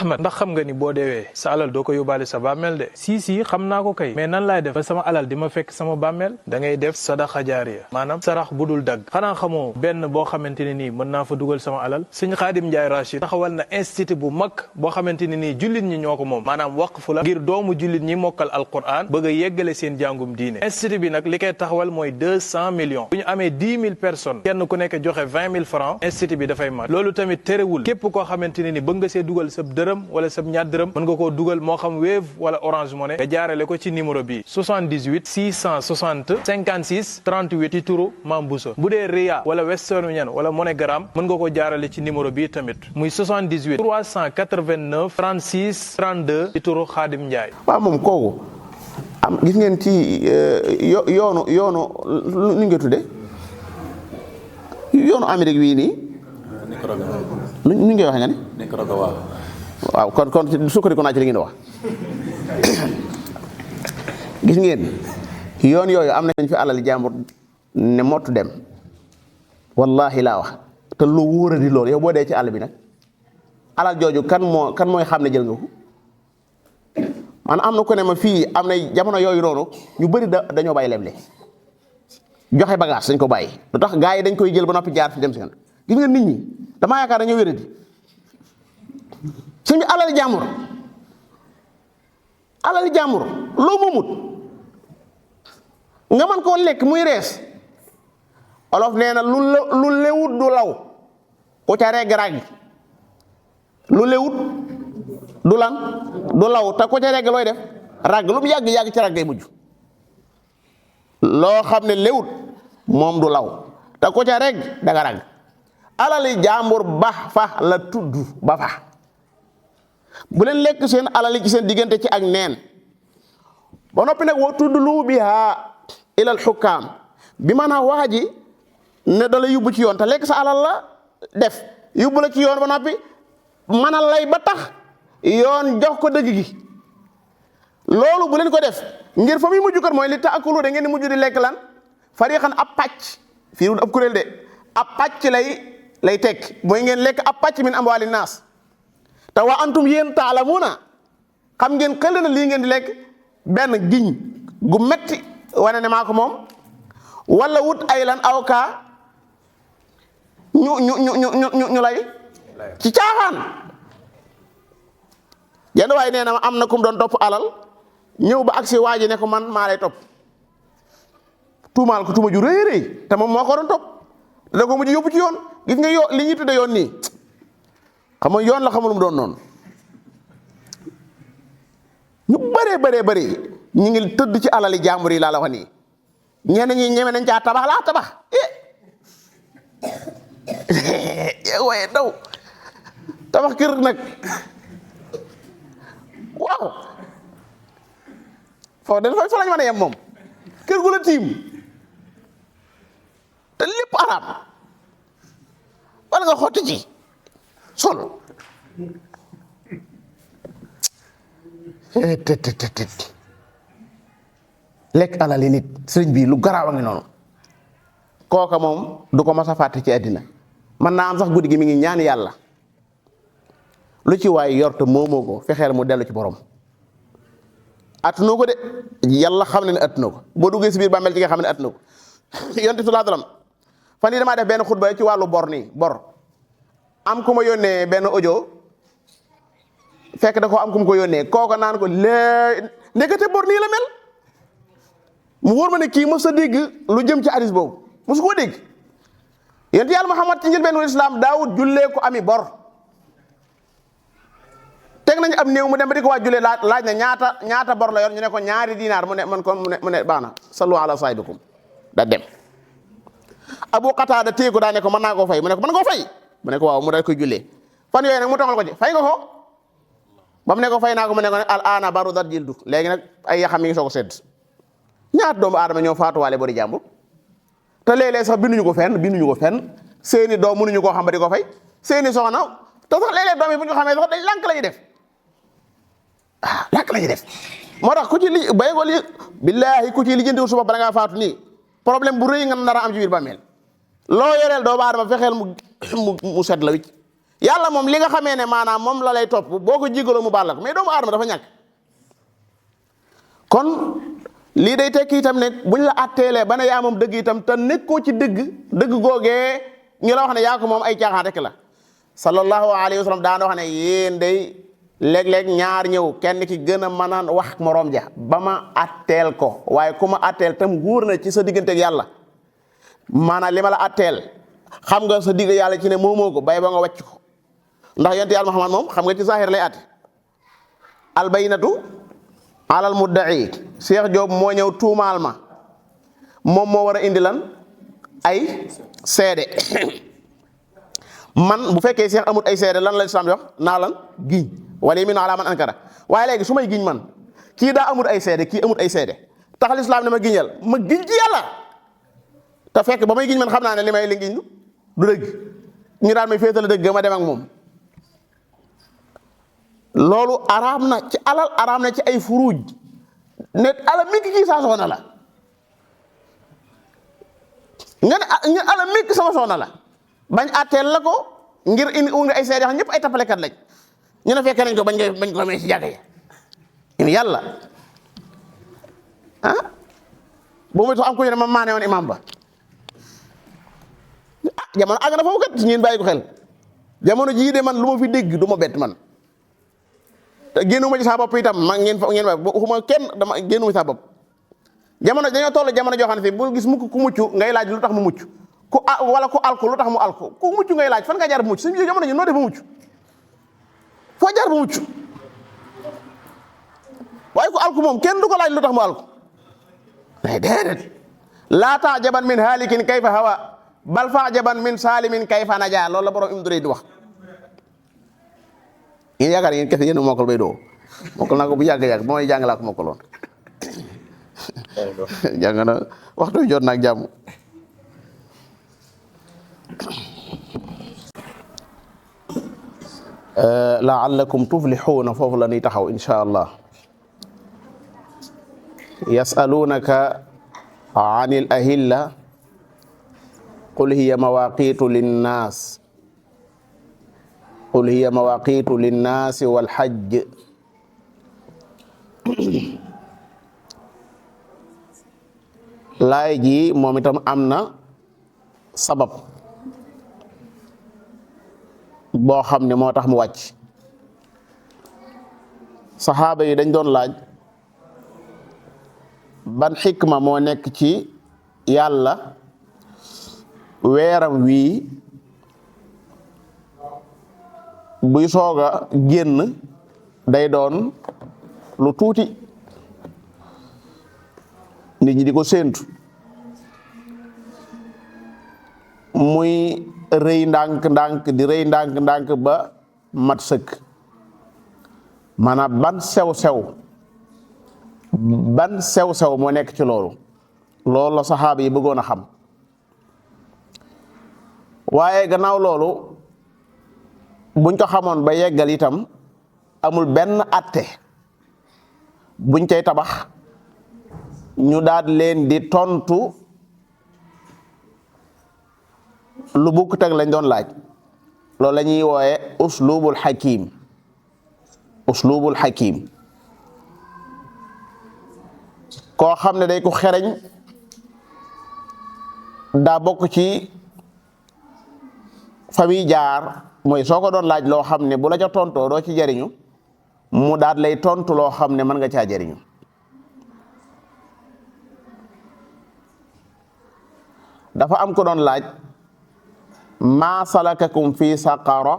Ahmad ndax xam nga ni boo deewee sa alal doo ko yóbbaale sa bàmmeel de si xam naa ko kay mais nan laay def ba sama alal di ma fekk sama bàmmeel da ngay def sadaxa jaariya maanaam sarax bu dul dagg xanaa xamoo benn boo xamante ne nii mën naa fa dugal sama alal sëñ Xaadim Njaay Rachid taxawal na institut bu mag boo xamante ne nii jullit ñi ñoo ko moom maanaam waqfu la ngir doomu jullit ñi mokkal alquran bëgg a yeggale seen jàngum diine institut bi nag li koy taxawal mooy 200 millions bu ñu amee 10 000 personnes kenn ku nekk joxe 20 000 francs institut bi dafay mat loolu tamit terewul képp koo xamante ne ni bëgg nga see dugal sa dërëm wala sa ñaar dërëm mën nga koo dugal moo xam Wave wala Orange Money nga jaarale ko ci numéro bi 78 660 56 38 ci turu Mame Bousso bu dee Ria wala Western Union wala MoneyGram mën nga ko jaarale ci numéro bi tamit muy 78 389 36 32 ci turu Xaadim Njaay. waaw moom kooku am gis ngeen ci yoonu nu nga tudde yoonu Amérique wii nii. nu ngay waxee nga ne. waaw kon sukkandiku naa ci li ngeen wax gis ngeen yoon yooyu am nañ fi alal jàmbur ne mottu dem wallahi laa wax te lu wóora di loolu yow boo dee ci àll bi nag alal jooju kan mooy xam ne jël nga ko man am na ko ne ma fii am na jamono yooyu noonu ñu bëri dañoo bàyyi leble joxe bagage dañ ko bàyyi lu tax gars yi dañ koy jël ba noppi jaar fi dem si kan gis nga nit ñi damaa yaakaar dañoo wéradi suñu alal jàmbur loo moomut nga mën koo lekk muy rees olof nee na lu lewut du law ku ca regg ragg lu lewut du lan du law te ku ca regg looy def ragg lu mu yàgg ci raggay mujj loo xam ne lewut moom du law te ku ca regg danga ragg alali jàmbur ba fa la tudd ba fa bu leen lekk seen alali ci seen diggante ci ak neen ba noppi nag wa tudlu biha ilal xukkaam bi maanaam waa ji ne da la yóbbu ci yoon te lekk sa alal la def yóbbu la ci yoon ba noppi mën a lay ba tax yoon jox ko dëgg gi loolu bu leen ko def ngir fa muy mujj kat mooy li taakulu da ngeen di mujj di lekk lan fariqan ab pàcc fii ab kuréel de ab pàcc lay tekk mooy ngeen lekk ab pàcc min amwaali naas te wa antum yéen taalamuuna xam ngeen xel na lii ngeen di lekk benn giñ gu metti wane ne maa ko moom wala wut ay lan awkaa ñu lay ci caaxaan yenn waaye nee na am na kum doon topp alal ñëw ba agsi waa ji ne ko man maa lay topp tuumaal ko tuuma ju rëy rëy te moom moo ko doon topp da ko mujj yóbbu ci yoon gis nga li ñuy tudde yoon nii xam nga yoon la xamul mu doon noonu ñu bëree ñu ngi tëdd ci alali jàmbur yi laa la wax nii ñenn ñi ñeme nañ caa tabax waaye daw tabax kër nag waaw foofu dañ fa lañ mën a yem moom kër gu la tiim te lépp araam wala nga xotti ci sol lekk alali nit sëriñ bi lu garaaw a ngi noonu kooka moom du ko mas a fàtte ci àddina man naa am sax guddi gi mi ngi ñaan yàlla lu ci waay yor te moomoo ko fexeel mu dellu ci borom attunoo ko de yàlla xam ne attunoo ko boo duggee si biir bàmmeel ci nga xam ne attunoo ko yonent sallallahu alayhi wasallam fan yii damaa def benn xutba ci wàllu bor am ku ma yónnee benn audio fekk da ko am ku ma ko yónnee kooka naan ko nekkate bor nii la mel mu wóor ma ne kii mos a dégg lu jëm ci hadis boobu mosu koo dégg yonent yàlla Muhammad ci njëlbéenu islam daawut jullee ko ami bor teg nañu am néew mu dem ba di ko waa jullee laaj na ñaata bor la yor ñu ne ko ñaari dinaar mu ne baax na sallu ala saahibikum da dem Abu Qatada téye ko daa ne ko mën naa koo fay mu ne ko mën nga koo fay mu ne ko waaw mu daal koy jullee fan yooyu nag mu tongal ko ci fay nga ko ba mu ne ko fay naa ko mu ne ko al aana barudat jildu léegi nag ay yaxam mi ngi soog a sedd ñaata doomu aadama ñoo faatuwaale bori jàmbur te léeg-léeg sax binduñu ko fenn seeni doom mënuñu koo xam ba di ko fay seeni soxna te sax léeg-léeg doom yi bu ñu ko xamee sax dañ lànk la ñuy def lànk la ñuy def moo tax ku ci li bay ko li billaahi ku ci lijjantiwul suba bala ngaa faatu nii problème bu rëy nga nar a am ci biir bàmmeel loo yoreel doomu aadama fexeel mu set la wicc yàlla moom li nga xamee ne maanaam moom la lay topp boo ko jégaloo mu baal la ko mais doomu aadama dafa ñàkk. kon lii day tekki itam ne buñ la atteelee ba ne yaa moom dëgg itam te nekkoo ci dëgg googee ñu la wax ne yaa ko moom ay caaxaan rek la. sallallahu alayhi wa sallam daana wax ne yéen day léeg-léeg ñaar ñëw kenn ki gën a mën a wax moroom ja ba ma atteel ko waaye ku ma atteel tam wóor na ci sa digganteeg yàlla maanaam li ma la atteel xam nga sa digg yàlla ci ne moomoo ko bay ba nga wàcc ko ndax yonent yàlla Muhammad moom xam nga ci zahir lay atte. albaynatu alal mudda'i Cheikh Diop moo ñëw tuumaal ma moom moo war a indi lan ay seede man bu fekkee Cheikh amut ay seede lan la islam wax naa lan giñ wala yaminu ala man ankara waaye léegi su may giñ man kii daa amut ay seede kii amut ay seede tax lislaam ne ma giñal ma giñ ci yàlla te fekk ba may giñ man xam naa ne li may li giñ du dëgg ñu daan may féetale dëgg ma dem ak moom. loolu araam na ci alal araam na ci ay furuj ne alal mi kii saa soxna la nga ne alal mi sama soxna la bañ àtteel la ko ngir indi ay seede xam ñëpp ay tappalekat lañ ñu ne fekkee nañ ko bañ ko amee ci jàkka yi in yàlla boobu tax am ko ñu ne ma maane woon imam ba jamono àgg na foofu kat ngeen bàyyi ko xel jamono jii de man lu ma fi dégg du ma bett man te génnuma ci sa bopp itam ma ngeen waxuma kenn dama génnuma ci sa bopp jamono dañoo toll jamono joo xam ne fii bu gis mukk ku mucc ngay laaj lu tax mu mucc wala ku alku lu tax mu alku ku mucc ngay laaj fan nga jaar bu mucc suñu jamono ji noo def ba mucc foo jaar bu mucc waaye ku alku moom kenn du ko laaj lu tax mu alku day déedéet laa ta'jaban min haalikin kayfa hawa bal fa'jaban min saalimin kayfa najaa loolu la borom Ibnu Durayd di wax. yéen yaakaar yéen kese yéen a mokkal bay doo mokkal naa ko bu yàgg ba may jàng laa ko mokkaloon jàng na waxtu jot naag jàmm. la'allakum tuflixuuna foofu la ñuy taxaw insha allah. yasalunaka anil ahilla qul hiya mawaqitu linnaas qul hiya mawaqitu linnaasi wal hajj laay ji moom itam am na sabab boo xam ne moo tax mu wàcc saxaaba yi dañ doon laaj ban xikma moo nekk ci yàlla weeram wii buy soog a génn day doon lu tuuti nit ñi di ko séentu muy rëy ndànk-ndànk di rëy ndànk-ndànk ba mat sëkk maanaam ban sew-sew moo nekk ci loolu la saxaaba yi bëggoon a xam waaye gannaaw loolu buñ ko xamoon ba yeggal itam amul benn atte buñ cay tabax ñu daal leen di tontu lu bukk teg lañ doon laaj loolu la ñuy wooye uslubul hakim koo xam ne day ko xereñ daa bokk ci famille jaar mooy soo ko doon laaj loo xam ne bu la ca tontoo doo ci jariñu mu daal lay tontu loo xam ne mën nga caa jariñu dafa am ko doon laaj maa salakakum fi saqara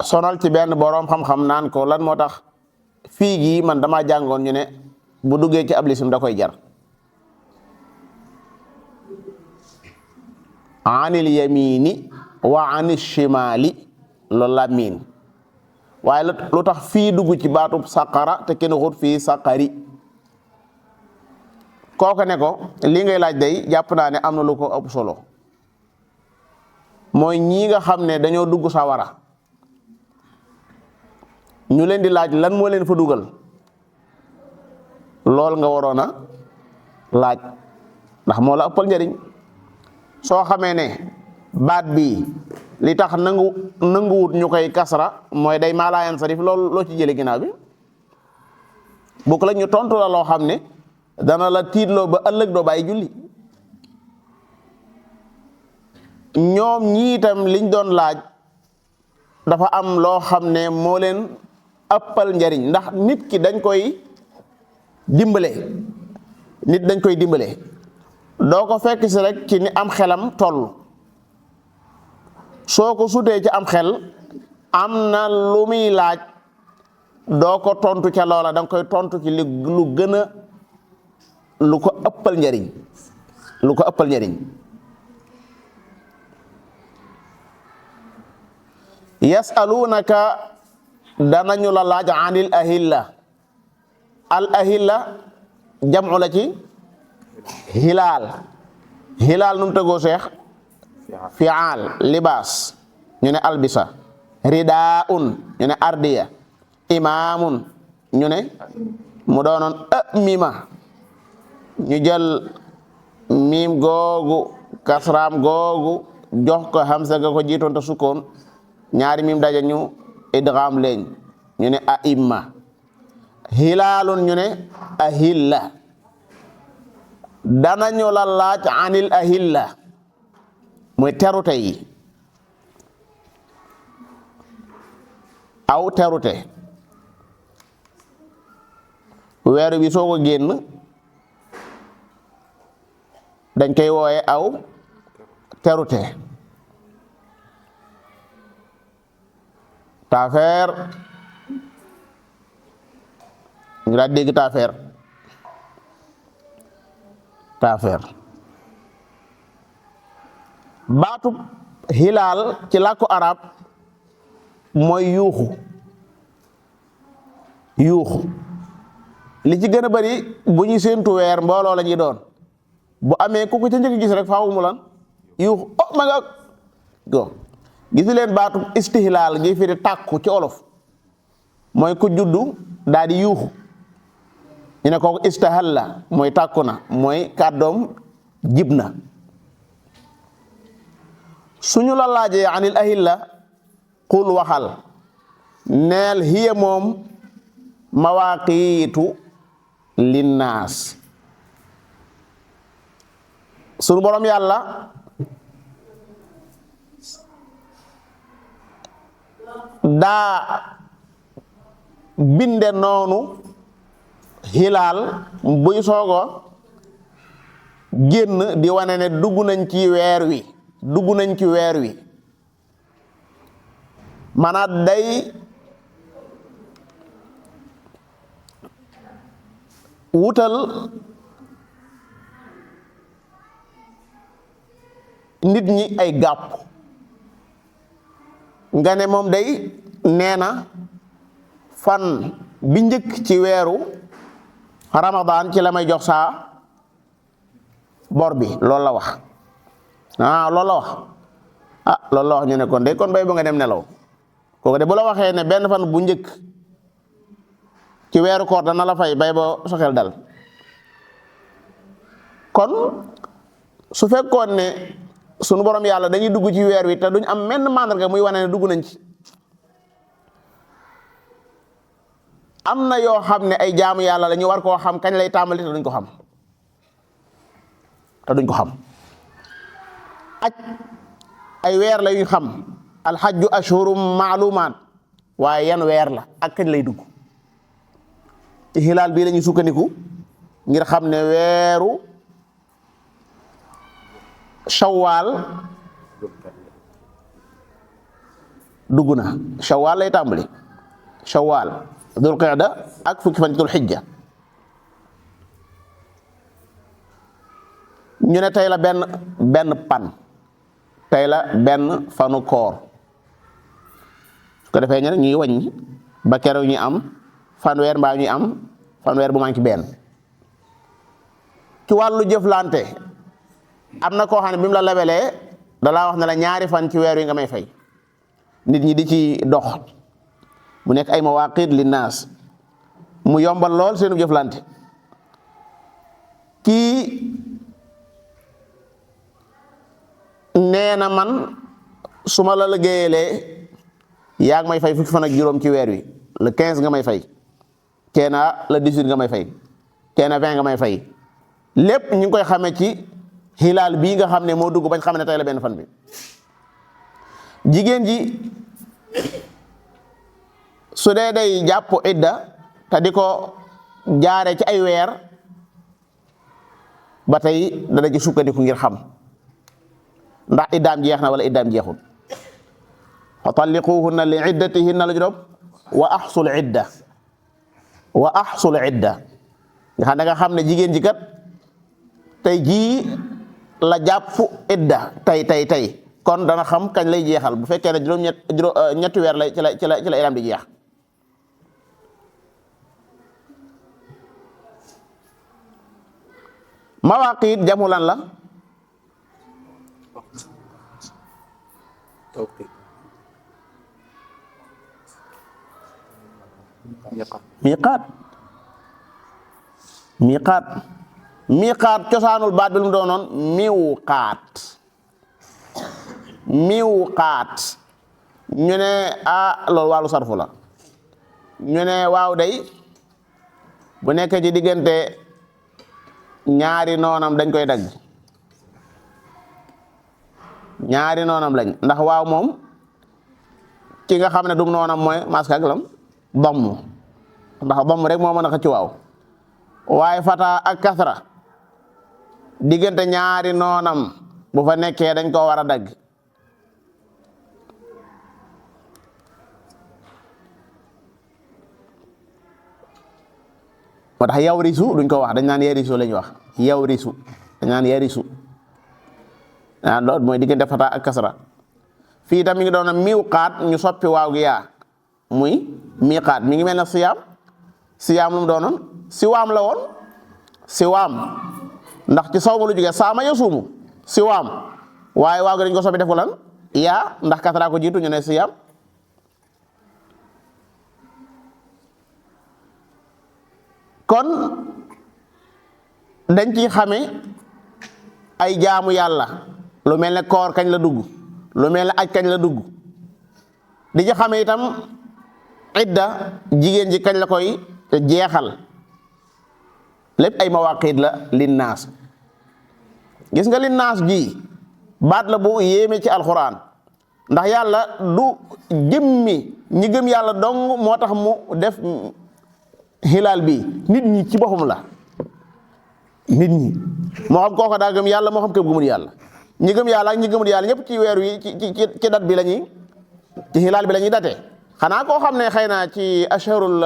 sonal ci benn boroom xam-xam naan ko lan moo tax fii gii man dama jàngoon ñu ne bu duggee ci ablisum da koy jar anil yamini wa anil shimali loolu la miin waaye lu tax fii dugg ci baatub saqara te kenn xut fii saqari kooku ne ko li ngay laaj day jàpp naa ne am na lu ko ëpp solo mooy ñii nga xam ne dañoo dugg sawara ñu leen di laaj lan moo leen fa dugal lool nga waroon a laaj ndax moo la ëppal njariñ soo xamee ne baat bi li tax nanguwut ñu koy kasra mooy day maalaayan sarif loolu loo ci jële ginnaaw bi bokk la ñu tontu la loo xam ne dana la tiitloo ba ëllëg doo bàyyi julli. ñoom ñii itam liñ doon laaj dafa am loo xam ne moo leen ëppal njariñ ndax nit ki dañ koy dimbale doo ko fekk si rek ci ni am xelam toll soo ko sutee ci am xel am na lu muy laaj doo ko tontu ca loola danga koy tontu ci lu gën a lu ko ëppal njariñ yasalunaka danañu la laaj anil ahilla al ahilla jam'u la ci hilaal num tegoo seex fi'al libaas ñu ne albisa ridaun ñu ne ardiya imaamun ñu ne mu doonoon mima ñu jël miim googu kasraam googu jox ko hamza ga ko jiitoon te sukkoon ñaari miim daje ñu idgham leen ñu ne aimma hilaalun ñu ne ahilla danañu la laaj anil ahilla mooy terute yi aw terute weer bi soo ko génn dañ koy wooye aw terute taafeer ñu daal dégg taafeer baatub hilaal ci làkku arab mooy yuuxu li ci gën a bari bu ñu séentu weer mbooloo la ñuy doon bu amee ku ko ca njëkk gis rek faawu mu lan yuuxu ma nga go gisu leen baatub istihlaal gi firi tàkku ci olof mooy ku juddu daal di yuuxu ñu ne kooku istahalla mooy tàkku na mooy kàddoom jib na suñu la laajee anil ahilla qul waxal neel hiya moom mawaaqiitu linnaas suñu borom yàlla daa binde noonu hilaal buy soogo génn di wane ne dugg nañ ci weer wi maanaam day wutal nit ñi ay gàpp nga ne moom day nee na fan bi njëkk ci weeru Ramadan ci la may jox saa bor bi loolu la wax loolu la wax ñu ne kon de kon bay ba nga dem nelaw kooku de bu la waxee ne benn fan bu njëkk ci weeru koor dana la fay bay ba soxel dal kon su fekkoon ne sunu borom yàlla dañuy dugg ci weer wi te duñ am menn màndarga muy wane ne dugg nañ ci am na yoo xam ne ay jaamu yàlla la ñu war koo xam kañ lay tàmbali te duñ ko xam aj ay weer la yu xam alxajju ashhurum maalumaat waaye yan weer la ak kañ lay dugg ci xilaal bii la ñuy sukkandiku ngir xam ne weeru shawaal dugg na shawaal lay tàmbali shawaal dul qa'da ak fukki fan ci dul xijja ñu ne tey la benn pan tey la benn fanu koor su ko defee ñu ne ñuy wàññi ba keroog ñuy am fanweer mbaa ñuy am fanweer bu manqué benn ci wàllu jëflante am na koo xam ne bi mu la lebelee dalaa wax ne la ñaari fan ci weer wi nga may fay nit ñi di ci dox mu nekk ay mawaqit linnaas mu yombal lool seenu jëflante kii nee na man su ma la liggéeyalee yaa ngi may fay fukki fan ak juróom ci weer wi le 15 nga may fay keena le 18 nga may fay keena 20 nga may fay lépp ñu ngi koy xamee ci hilaal bii nga xam ne moo dugg bañ xam ne tey la benn fan bi. jigéen ji su dee day jàpp idda te di ko jaare ci ay weer ba tey dana ci sukkandiku ngir xam ndax iddaam jeex na wala iddaam jeexul. fa talliquhunna li iddatihinna la juróom wa ahsul idda nga xam ne nga xam ne jigéen ji kat tey jii la jàpp idda tey kon dana xam kañ lay jeexal bu fekkee ne ñetti weer lay ci la iddaam di jeex. mawaqit jamu lan la miqaat cosaanul baat bi lu mu doonoon miwqaat ñu ne loolu wàllu sarfu la ñu ne waaw day bu nekkee ci diggante ñaari noonam dañ koy dagg ñaari noonam lañ ndax waaw moom ki nga xam ne dum noonam mooy maska ak lam damm ndax damm rek moo mën a xëcc waaw waaye fata ak kasra diggante ñaari noonam bu fa nekkee dañ ko war a dagg moo tax yawrisu duñ ko wax dañ naan yarisu lañ wax yawrisu dañ naan yarisu loolu mooy diggante fata ak kasra fii tam mi ngi doon miwqaat ñu soppi waaw gi yaa muy miqaat mi ngi mel ne siyaam lu mu doonoon siwaam la woon siwaam ndax ci sawma lu jógee saama yasuumu siwaam waaye waaw gi dañ ko soppi def ko lan yaa ndax kasra ko jiitu ñu ne siyaam. kon dañ ciy xame ay jaamu yàlla lu mel ne koor kañ la dugg lu mel ne aj kañ la dugg di ci xame itam idda jigéen ji kañ la koy jeexal lépp ay mawaqit la linnaas gis nga linnaas ji baat la bu yéeme ci alxuraan ndax yàlla du jëmmi ñi gëm yàlla dong moo tax mu def hilaal bi nit ñi ci boppam la nit ñi moo xam kooka daa gëm yàlla moo xam képp gëmul yàlla ñi gëm yàlla ak ñi gëmul yàlla ñëpp ci weer wi ci dat bi la ñuy ci hilaal bi la ñuy date xanaa koo xam ne xëy na ci asharul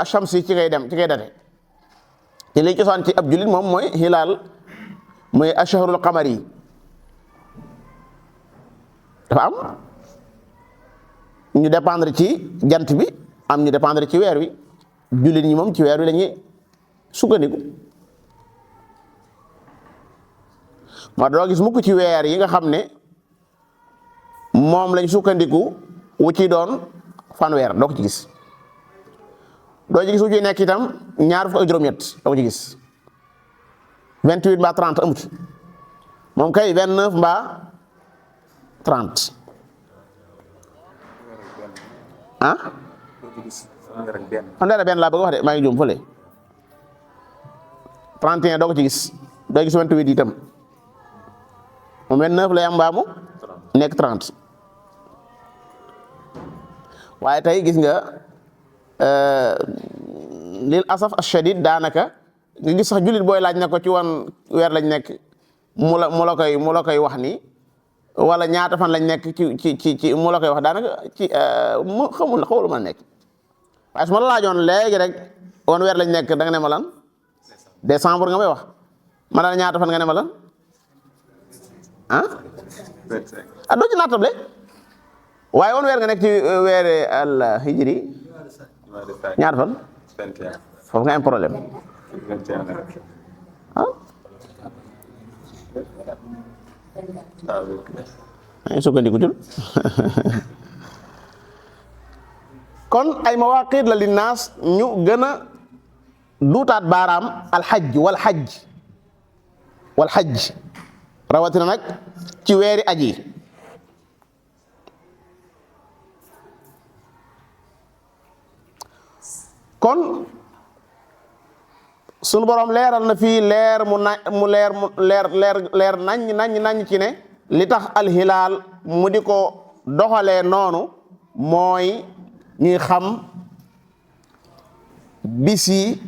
ashamsi ci ngay dem ci ngay date te li cosaan ci ab jullit moom mooy hilaal mooy asharul qamari yi dafa am ñu dépendre ci jant bi am ñu dépendre ci weer wi jullit ñi moom ci weer wi la ñuy sukkandiku ma doo gis mukk ci weer yi nga xam ne moom lañ sukkandiku wu ci doon fanweer doo ko ci gis doo ci gis wu ci nekk itam ñaar fukk ak juróom-ñett doo ko ci gis 28 mbaa 30 amut moom kay 29 mbaa 30 fanweer ak benn laa bëgg wax de maa ngi juum fële 31 doo ko ci gis doo gis 28 itam moom 29 lay am mbaa mu nekk 30 waaye tey gis nga lil asaf ashadid daanaka nga gis sax jullit booy laaj na ko ci wan weer lañ nekk mu la koy wax ni wala ñaata fan lañ nekk ci mu la koy wax daanaka ci mu xamul ma nekk waaye su ma la laajoon léegi rek wan weer lañ nekk da nga ne ma lan décembre nga may wax ma ne la ñaata fan nga ne ma lan doo ci naatable waaye wan weer nga nekk ci weere al hijri ñaata fan foofu nga am problème ay sukkandiku jul kon ay mawaqit la linnaas ñu gën a duutaat baaraam alxajj wal xajj rawatina nag ci weeri aji kon sunu borom leeral na fii leer mu leer nañ ci ne li tax alxilaal mu di ko doxalee noonu mooy ñuy xam bis yi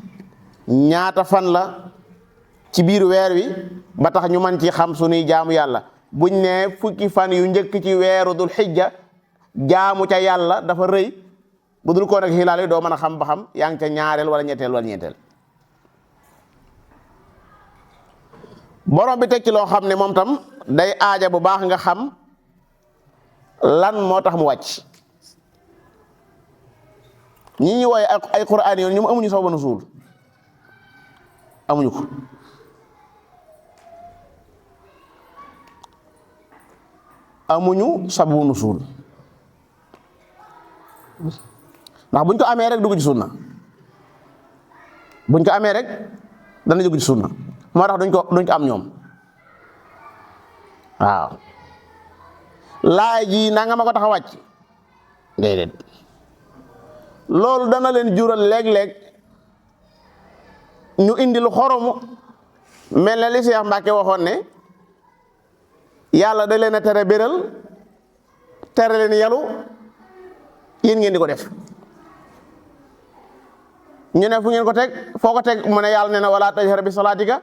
ñaata fan la ci biir weer wi ba tax ñu mën ci xam sunuy jaamu yàlla buñ ne fukki fan yu njëkk ci weeru dul xijja jaamu ca yàlla dafa rëy bu dul ko nag xilaal yi doo mën a xam ba xam yaa ngi ca ñaareel wala ñetteel borom bi teg ci loo xam ne moom tam day aaja bu baax nga xam lan moo tax mu wàcc ñi ñuy wooye ay quraan yoon ñoom amuñu sababu nuzuul amuñu ko amuñu sababu nuzuul ndax buñ ko amee rek dugg ci sunna buñ ko amee rek dana dugg ci sunna moo tax duñ ko am ñoom waaw laay ji nanga ma ko tax a wàcc déedéet loolu dana leen jural léeg-léeg ñu indi lu xoromu mel ne li Cheikh Mbacke waxoon ne yàlla da leen a tere béral tere leen yalu yéen ngeen di ko def ñu ne fu ngeen ko teg foo ko teg mu ne yàlla ne na wala tajhar bi salaatika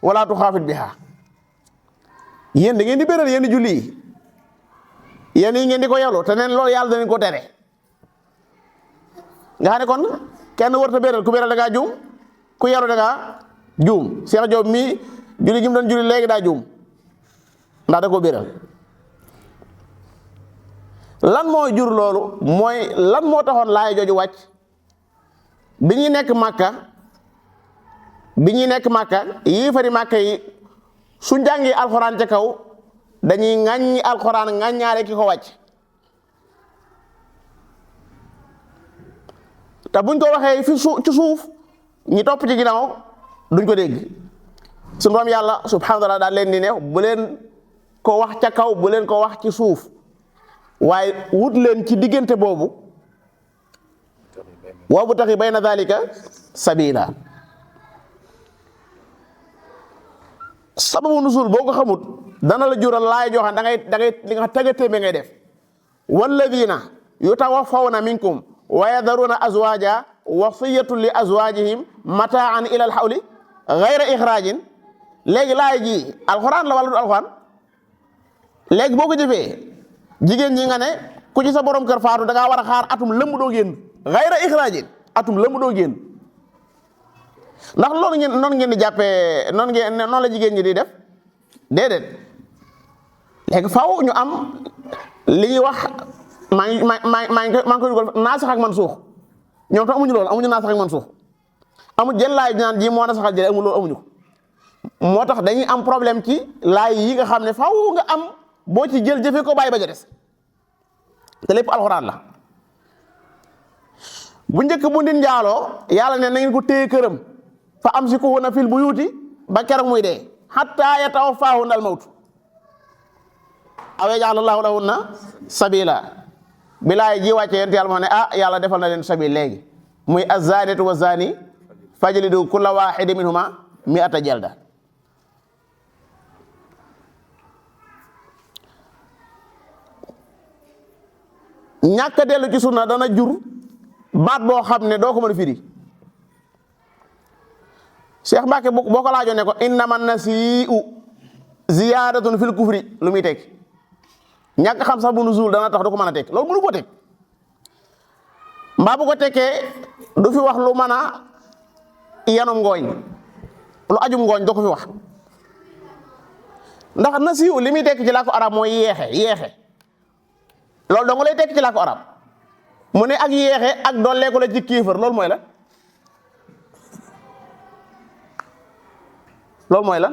wala tuxaafit biha yéen da ngeen di béral yéen di julli yi yéen yi ngeen di ko yalu te neen loolu yàlla danañ ko tere nga xam ne kon kenn warta béral ku béral da ngaa juum ku yaru da ngaa juum Cheikh Diop mii julli gi mu doon julli léegi daa juum ndax da ko béral lan moo jur loolu mooy lan moo taxoon laay jooju wàcc bi ñuy nekk màkka yii fari màkka yi su njàngi alxuraan ca kaw dañuy ŋàññi alxuraan ŋàññaale ki ko wàcc te buñ ko waxee fi ci suuf ñi topp ci ginnaaw duñ ko dégg su borom yàlla subhaanahu wa taala daal leen di ne bu leen ko wax ca kaw bu leen ko wax ci suuf waaye wut leen ci diggante boobu wa btaghi bayna dhalika sabila sababu nusul boo ko xamut dana la jural laay joxan da ngay li nga tëggatémbe ngay def walladina yutawaffawna minkum wa yadharuna azwaja wasiyatun li azwajihim mataan ila alhawli ghayra ikhrajin léegi laay ji alxuraan la wala du alxuraan léegi boo ko jëfee jigéen ñi nga ne ku ci sa borom kër faatu da ngaa war a xaar atum lëmb doo génn ghayra ikhrajin atum lëmb doo génn ndax loolu noonu ngeen di jàppee noonu la jigéen ñi di def déedéet léegi faaw ñu am li ñuy wax maa ngi koy dugal naasix ak mansuux ñoom tam amuñu loolu amuñu naasix ak mansuux amuñu jël laay naan ji moo nasaxal jële amuñu ko moo tax dañuy am problème ci laay yi nga xam ne faaw nga am boo ci jël jëfee ko bàyyi ba ja des te lépp alxuraan la bu njëkk bu ndin njaaloo yàlla ne na ngeen ko téye këram fa amsikuhunna fil buyuti ba keroog muy dee hatta yatawaffahunna al mawt aw yaj'ala Allahu lahunna sabila bilaay ji wàcce yent yàlla moo ne yàlla defal na leen sabil léegi muy az-zaniyatu wa zani fajlidu kulla wahidin minhuma mi'ata jalda ñàkk a dellu ci sunna dana jur baat boo xam ne doo ko mën a firi Cheikh Mbacke boo ko laajoon ne ko innama nasiu ziyadatun fil kufri lu muy teg ñàkk xam sax bu nuzul dana tax du ko mën a teg loolu mënu ko teg mbaa bu ko tekkee du fi wax lu mën a yanum ngooñ lu ajum ngooñ doo ko fi wax ndax nasiu li muy tekk ci làkku arab mooy yeexe loolu dong lay tekk ci làkku arab mu ne ak yeexe ak dolleeku la ci kéefër loolu mooy la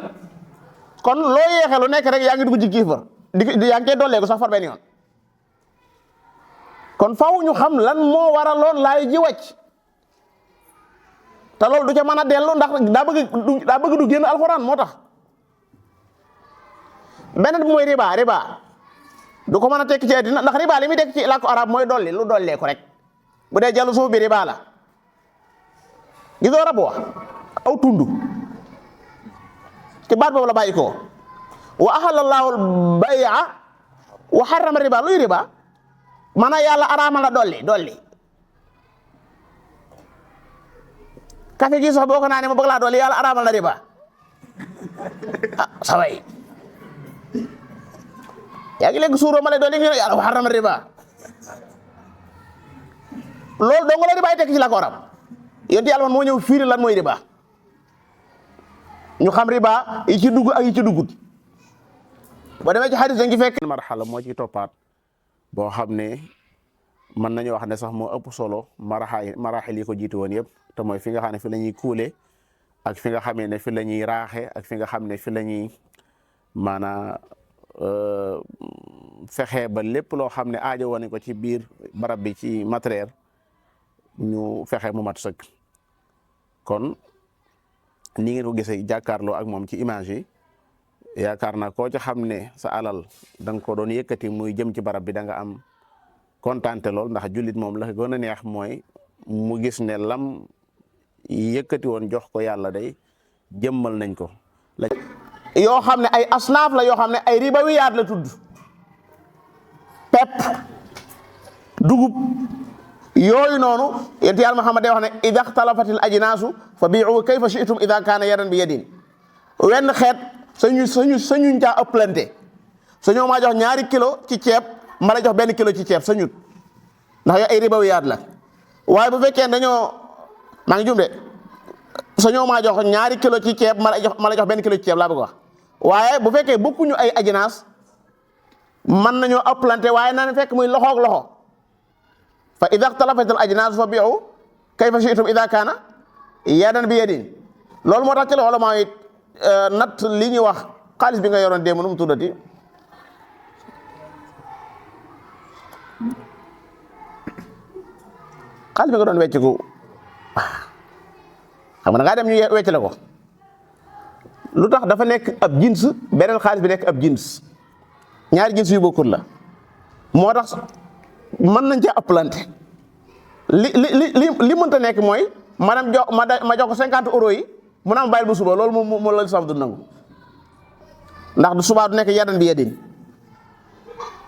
kon loo yeexe lu nekk rek yaa ngi dugg ci kéefër di yaa ngi koy dolleeku sax far benn yoon kon faaw ñu xam lan moo waraloon laay ji wàcc te loolu du ca mën a dellu ndax daa bëgg du génn alxuraan moo tax beneen bi mooy riba du ko mën a tekki ci àddina ndax riba li muy tekki ci làkku arab mooy dolli lu dollee ko rek bu dee jàllu suuf bi riba la gisoo rab wa aw tund ci baat boobu la bàyyi ko wa ahallallahu al-bay'a wa harrama riba luy riba maanaam yàlla araamal la dolli kafe gi sax boo ko naanee ma bëgg laa dolli yàlla araamal na riba saway yaa ngi léegi suuroo ma lay dolli nga yàlla wa harrama riba loolu dong la riba yi tekk ci la ko arab yonent yàlla man moo ñëw fiiri lan mooy riba ñu xam riba yi ci dugg ak yi ci duggut boo demee ci xadis da nga ci fekk marxala moo ci toppaat boo xam ne mën nañu wax ne sax moo ëpp solo maraxil yi ko jiitu woon yëpp te mooy fi nga xam ne fi la ñuy kuule ak fi nga xamee ne fi la ñuy raaxe ak fi nga xam ne fi la ñuy maanaa fexe ba lépp loo xam ne aajo woon ko ci biir barab bi ci matériel ñu fexe mu mat sëkk kon ni ngeen ko gisee jàkkaarloo ak moom ci image yi yaakaar naa koo ci xam ne sa alal da nga ko doon yëkkati muy jëm ci barab bi da nga am kontaante lool ndax jullit moom la gën a neex mooy mu gis ne lam yëkkati woon jox ko yàlla day jëmmal nañ ko. yoo xam ne ay asnaaf la yoo xam ne ay ribawiyaat la tudd pepp dugub yooyu noonu yonent yàlla Muhammad day wax ne ida ixtalafatil ajnaasu fa bii'u kayfa shi'tum ida kaana yadan bi yadin wenn xeet sañuñ caa ëpplante sañoo maa jox ñaari kilo ci ceeb ma la jox benn kilo ci ceeb sañut ndax yo ay ribawiyaat la waaye bu fekkee dañoo maa ngi jum de sañoo maa jox ñaari kilo ci ceeb ma la jox benn kilo ci ceeb laa bëgg wax waaye bu fekkee bokkuñu ay ajnaas mën nañoo ëpplante waaye na fekk muy loxoog loxo fa ida ixtalafatil ajnaas fa bi'u kayfa shi'tum ida kaana yadan bi yadin loolu moo tax ci la wala maa nat li ñuy wax xaalis bi nga yoroon démb nu mu tuddati xaalis bi nga doon wecc ko xam nga ngaa dem ñu wecc la ko lu tax dafa nekk ab jins beneen xaalis bi nekk ab jins ñaari jins yu bokkul la moo tax mën nañ cee ëpplante li mënta nekk mooy maanaam ma jox ko 50 euros yi mu naan bàyyil bu suba loolu moom la saf du nangu ndax du subaa du nekk yadan bi yadin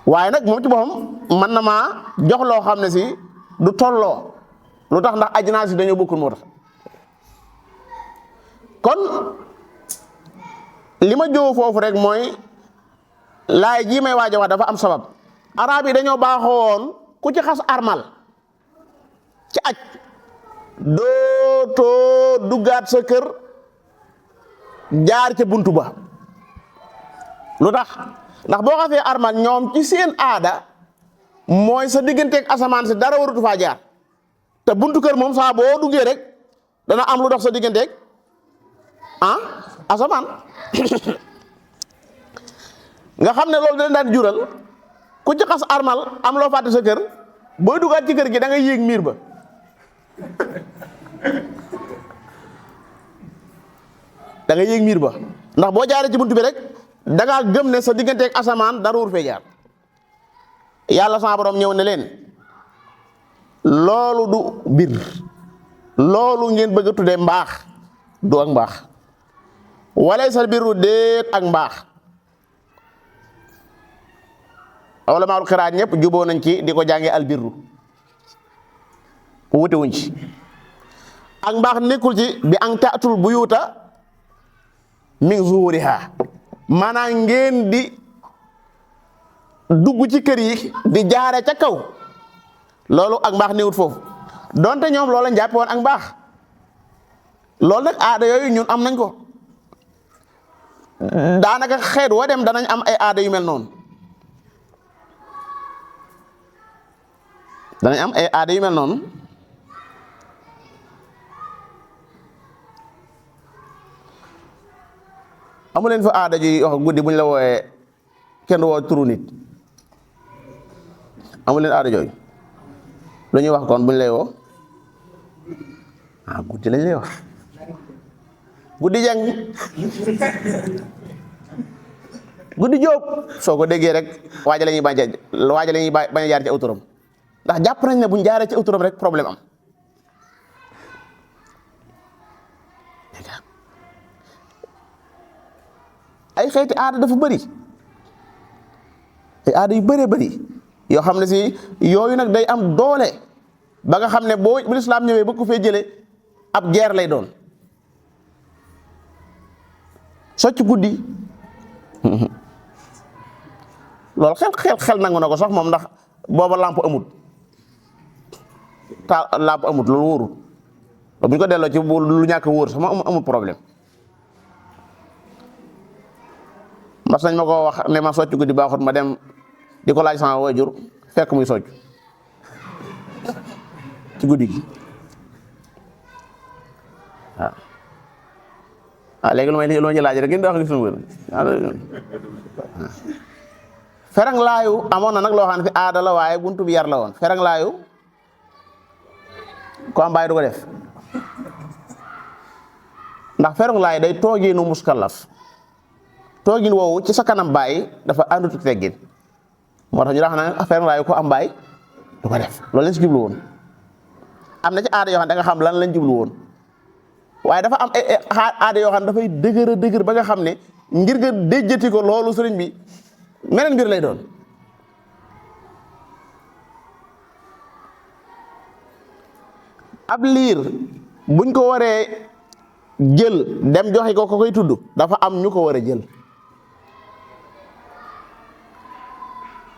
waaye nag moom ci boppam mën na maa jox loo xam ne si du tolloo lu tax ndax ajnaas yi dañoo bokkul moo tax kon li ma jóo foofu rek mooy laay jii may waaj a wax dafa am sabab arab yi dañoo baaxoon ku ci xas armal ci aj dootoo duggaat sa kër jaar ca buntu ba lu tax ndax boo xasee armal ñoom ci seen aada mooy sa digganteeg asamaan si dara waratu faa jaar te buntu kër moom saa boo duggee rek dana am lu dox sa digganteeg asamaan nga xam ne loolu dañ daan jural ku ci xas armal am loo fàtte sa kër booy duggaat ci kër gi da ngay yéeg miir ba da ngay yéeg miir ba ndax boo jaaree ci buntu bi rek da ngaa gëm ne sa digganteeg asamaan dara wur fee jaar yàlla sama borom ñëw ne leen loolu du bir loolu ngeen bëgg a tuddee mbaax du ak mbaax walay sa biru déet ak mbaax ulamaul xiraat ñëpp juboo nañ ci di ko jàngee albirru wute wuñ ci ak mbaax nekkul ci bi an taatul buyuuta min zuhuriha maanaam ngeen di dugg ci kër yi di jaare ca kaw loolu ak mbaax newut foofu donte ñoom loolu lañ jàppe woon ak mbaax loolu nag aada yooyu ñun am nañ ko daanaka xeet woo dem danañ am ay aada yu mel noonu danañ am ay aada yu mel noonu amu leen fa aada ji wax guddi bu ñu la wooyee kenn woo turu nit amu leen aada jooju lu ñuy wax kon bu ñu lay woo guddi lañ lay wax guddi jàng guddi jóob soo ko déggee rek waaja la ñuy bañ a jaar ci aw turam ndax jàpp nañ ne buñ jaaree ci aw turam rek problème am. ay xeeti aada dafa bëri ay aada yu bëree bëri yoo xam ne si yooyu nag day am doole ba nga xam ne bu lislaam ñëwee ba ko fee jëlee ab guerre lay doon. socc guddi loolu xel nangu na ko sax moom ndax booba lampe amut lampe amut loolu wóorul bu ñu ko delloo ci lu ñàkk wóor sax moom amul problème. mas nañ ma ko wax ne ma socc guddi baaxut ma dem di ko laaj sama waajur fekk muy socc ci guddi gi waaw léegi lu ma ci laaj rek ngeen di wax suñu wër ferang laayu amoon na nag loo xam ne fi aada la waaye buntu bi yar la woon ferang laayu ko am bàyyi du ko def ndax ferang laayu day toogeenu muskallaf toogin woowu ci sa kanam bàyyi dafa àndut teggin moo tax ñu wax na ferang laayu ko am bàyyi du ko def loolu lañ si jublu woon am na ci aada yoo xam ne da nga xam lan lañ jublu woon waaye dafa am aada yoo xam ne dafay dëgër ba nga xam ne ngir nga déjjati ko loolu sëriñ bi meneen mbir lay doon. ab liir buñ ko waree jël dem joxe ko koy tudd dafa am ñu ko war a jël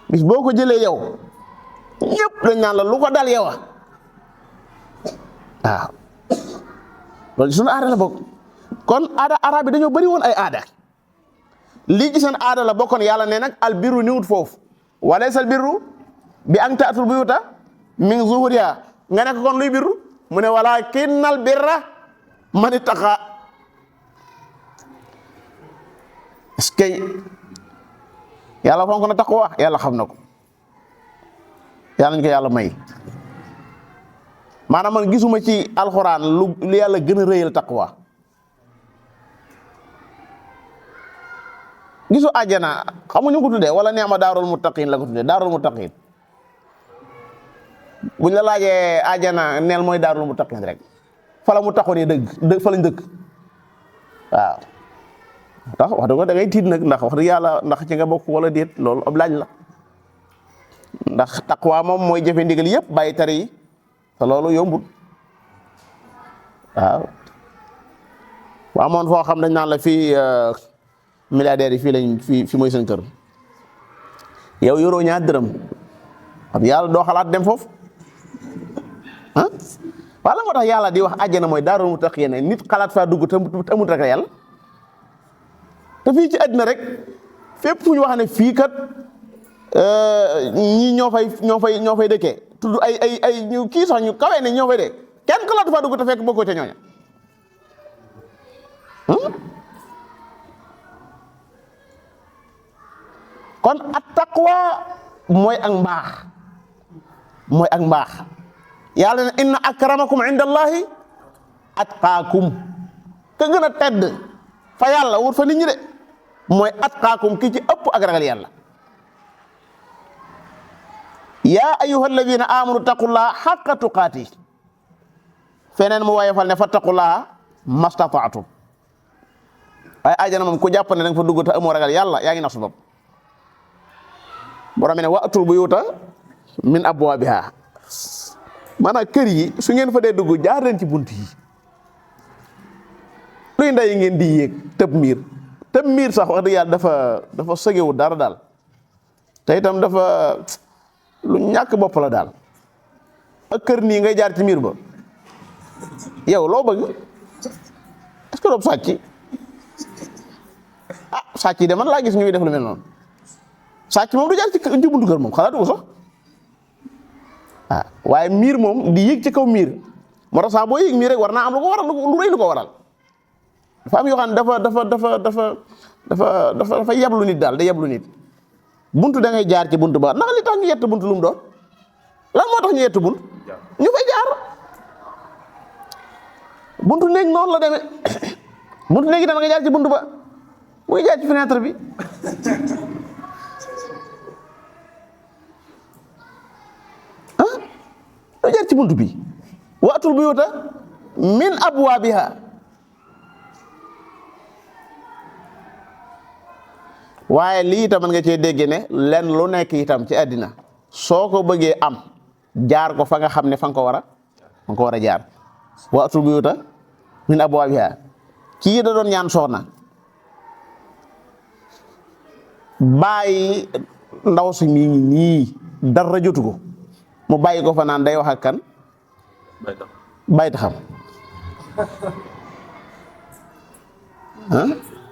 bis boo ko jëlee yow ñëpp dañ naan la lu ko dal yow waaw loolu suñu aada la bokk kon aada arab bi dañoo bëri woon ay aada lii ci seen aada la bokkoon yàlla ne nag al birru niwut foofu walaysa al birru bi an ta'tul buyuta min zuhuriha nga ne ko kon luy birru mu ne walakinnal birra man ittaqa est-ce que yàlla fonk na taqwa yàlla xam na ko yàlla nañ ko yàlla may maanaam man gisuma ci alxuraan lu yàlla gën a rëyal taqwa gisu àjjana xamuñu ko tuddee wala neema daarul muttaqin la ko tuddee daarul muttaqin buñ la laajee àjjana neel mooy daarul muttaqin rek fa la mu taxoon dëgg fa lañ dëkk waaw tax wax dëgg da ngay tiit nag ndax wax dëgg yàlla ndax ci nga bokk wala déet loolu ab laaj la ndax taqwa moom mooy jëfe ndigal yëpp bàyyi tere yi te loolu yombul waaw amoon foo xam dañ naan la fii milliardaires yi fii lañ fii mooy seen kër yow yoroo ñaar dërëm xam yàlla doo xalaat dem foofu wala moo tax yàlla di wax àjjana mooy daarul muttaqiin nit xalaat faa dugg te amut rek yàlla te fii ci àddina rek fépp fu ñu wax ne fii kat ñii ñoo fay dëkkee tudd ay ñu kii sax ñu kawee ne ñoo fay dee kenn xalaat faa dugg te fekk bokkoo ca ñooña kon at taqwa mooy ak mbaax yàlla ne inna akramakum inda allahi atqaakum ka gën a tedd fa yàlla wut fa nit ñi de mooy atqaakum ki ci ëpp ak ragal yàlla yaa ayyuha alladina amanu taqullaha xaqa tuqaati feneen mu woyofal ne fattaqullaha mastataatum waaye ajana moom ku jàpp ne da nga fa dugg te amoo ragal yàlla yaa ngi nax su bopp borom ne wa'tul buyuta min abwaabiha maanaam kër yi su ngeen fa dee dugg jaar leen ci bunt yi luy nday ngeen di yéeg tëb miir sax wax dëgg yàlla dafa sëgewu dara daal te itam dafa lu ñàkk bopp la daal ak kër nii ngay jaar ci miir ba yow loo bëgg est-ce que doobu sàcc sàcc yi de man laa gis ñuy def lu mel noonu sàcc moom du jaar ci buntu kër moom xalaatu ko sax waaye miir moom di yéeg ci kaw miir moo tax sax boo yéeg miir rek war naa am lu ko waral lu rëy lu ko waral dafa am yoo xam ne dafa yeblu nit daal da yeblu nit buntu da ngay jaar ci buntu ba ndax li tax ñu yett buntu lu mu doon lan moo tax ñu yett bunt ñu fay jaar buntu néeg noonu la demee buntu néegi da nga jaar ci buntu ba muy jaar ci fenêtre bi buntu bi waatul buyuta min abwaabiha waaye lii itam mën nga cee dégg ne lenn lu nekk itam ci àddina soo ko bëggee am jaar ko fa nga xam ne fa nga ko war a jaar waatul buyuta min abwaabiha kii da doon ñaan soxna bàyyi ndaw si mi ngi nii dara jotu ko mu bàyyi ko fa naan day wax ak kan bàyyi ta xam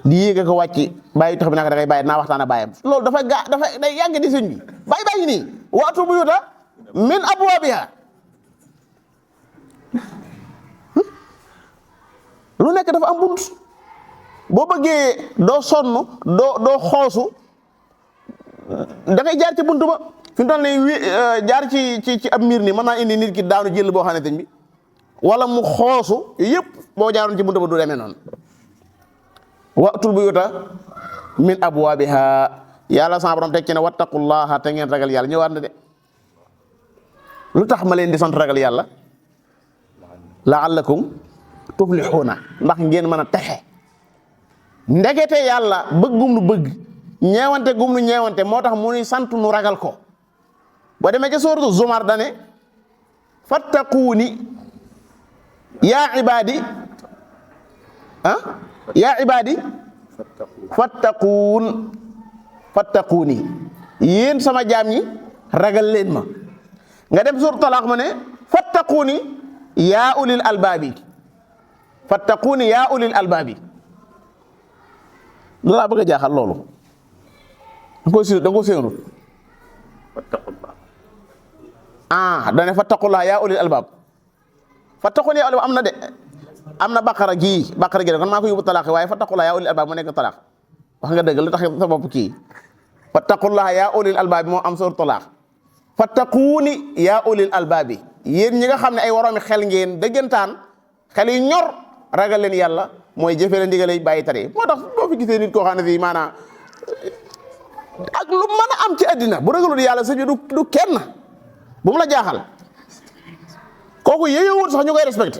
di yéeg ko wàcc bàyyi tax bi naka da ngay bàyyi naa waxtaan a bàyyam loolu dafa day yàgg di sëñ bi bàyyi nii waatu buyuta min abwaabiha lu nekk dafa am bunt boo bëggee doo sonn doo xoosu da ngay jaar ci bunt ba fi mu toll nii jaar ci ab miir nii mën naa indi nit ki daanu jël boo xam ne sëñ bi wala mu xoosu yëpp boo jaaroon ci bunt ba du demee noonu waatul buyuta min abwaabiha yàlla sama borom teg ci ne wattaqullaha te ngeen ragal yàlla ñëwaat na de lu tax ma leen di sant ragal yàlla la'allakum tuflixuuna ndax ngeen mën a texe ndekete yàlla bëggum nu bëgg ñeewante gum nu ñeewante moo tax mu nuy sant nu ragal ko boo demee ca suuratu Zumar dane fattaquuni yaa ibaadi yaa ibaadi fattaquuni yéen sama jaam ñi ragal leen ma nga dem suuratu Talaq ma ne fattaquuni yaa ulil albaabi fattaquuni yaa ulil albaabi lu laa bëgg a jaaxal loolu da nga ko séenut dane fattaqullah yaa ulil albaab fattaquuni yaa ulil am na de am na baqara gi de kon maa ko yóbbu talaax waaye fattaqullah yaa ulil albaab mu nekk talaax wax nga dëgg lu tax sa bopp kii fattaqullah yaa ulil albaab moo am sóor talaax fattaquuni yaa ulil albaabi yéen ñi nga xam ne ay waroomi xel ngeen dëggantaan xel yi ñor ragal leen yàlla mooy jëfee la ndigal bàyyi tere moo tax boo fi gisee nit koo xam ne fii maanaam ak lu mën a am ci àddina bu ragalul yàlla sëñ bi du kenn bu mu la jaaxal kooku yeyewul sax ñu koy respecté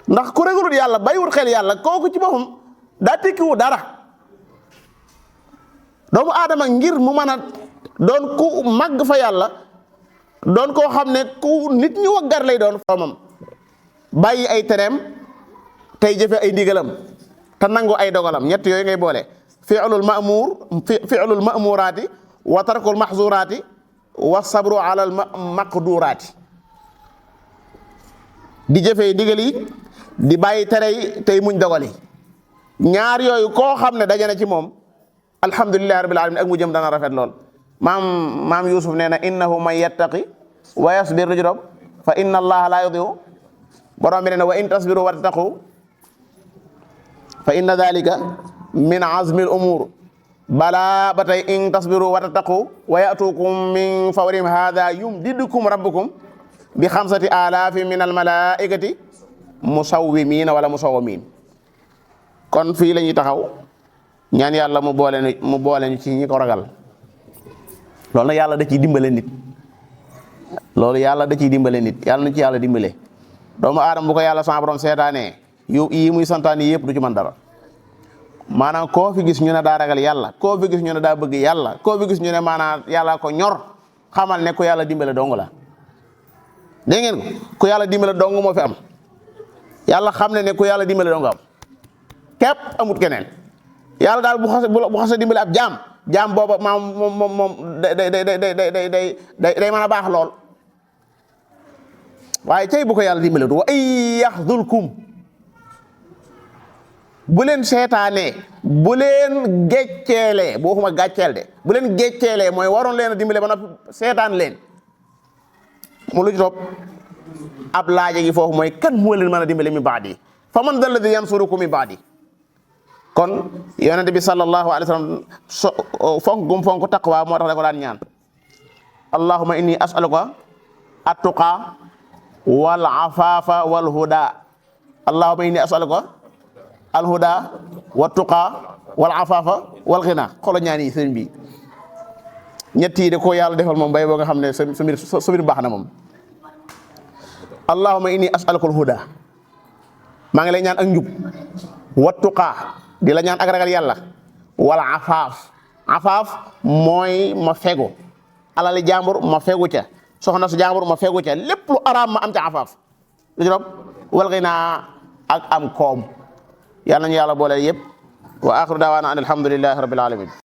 ndax ku ragalul yàlla bàyyiwul xel yàlla kooku ci boppam daa tekkiwu dara doomu aadama ngir mu mën a doon ku màgg fa yàlla doon koo xam ne ku nit ñu waggar lay doon formam bàyyi ay tereem tey jëfe ay ndigalam te nangu ay dogalam ñett yooyu ngay boole fi'lul ma'muraati wa tarkul mahzuraati wa sabru alal maqduraati di jëfee ndigal yi di bàyyi tere yi tey muñ dogal yi ñaar yooyu koo xam ne daje na ci moom alhamdulillahi rabbil alamin ak mu jëm dana rafet lool maam Yuusuf nee na innahu man yattaqi wa yasbir juróom fa inna allaha la yudiu borom bi nee na wa in tasbiru wa tattaqu fa inna dhalika min azmi al umur balaa ba tey in tasbiru wa tattaqu wa yatukum min fawrihim hadha yumdidukum rabbukum bi xamsati alaafin min al malaikati musawwimina wala musawwimin kon fii la ñuy taxaw ñaan yàlla mu boole ñu ci ñi ko ragal loolu nag yàlla da ciy dimbale nit yàlla na ci yàlla dimbale doomu aadama bu ko yàlla sama borom seetaanee yi muy santaane yëpp du ci man dara maanaam koo fi gis ñu ne daa ragal yàlla koo fi gis ñu ne daa bëgg yàlla koo fi gis ñu ne maanaam yàlla ko ñor xamal ne ku yàlla dimbale dong la dégg ngeen ko ku yàlla dimbale dong moo fi am yàlla xam ne ku yàlla dimbale dong am képp amut keneen yàlla daal bu xase dimbale ab jaam booba moom day mën a baax lool waaye tey bu ko yàlla dimbale du wa ay yaxdulkum bu leen seetaanee bu leen gécceelee boo xuma gàcceel de bu leen gécceelee mooy waroon leen a dimbale ba noppi seetaan leen mu lu ci topp ab laaja gi foofu mooy kan moo leen mën a dimbale mi baadi fa man dal ladi yansurukum mi baadi kon yonente bi sallallahu alayhi wa sallam fonk taqwa moo tax da ko daan ñaan allahumma inni as'aluka at-tuqa wal afafa wal huda allahumma inni as'aluka al huda wat tuqa wal afafa wal ghina xolo ñaan yi sëriñ bi ñett yi de ko yàlla defal moom bay boo nga xam ne sa mbir baax na moom allahumma inni as'aluka al-huda maa ngi lay ñaan ak njub wa tuqaa di la ñaan ak ragal yàlla wala afaaf mooy ma fegu alali jàmbur ma fegu ca soxna su jàmbur ma fegu ca lépp lu araam ma am ca afaaf lu ci rob wal ginaa ak am koom yàlla nañu yàlla boole yëpp wa axiru daawaana an alhamdulillahi rabbil alamin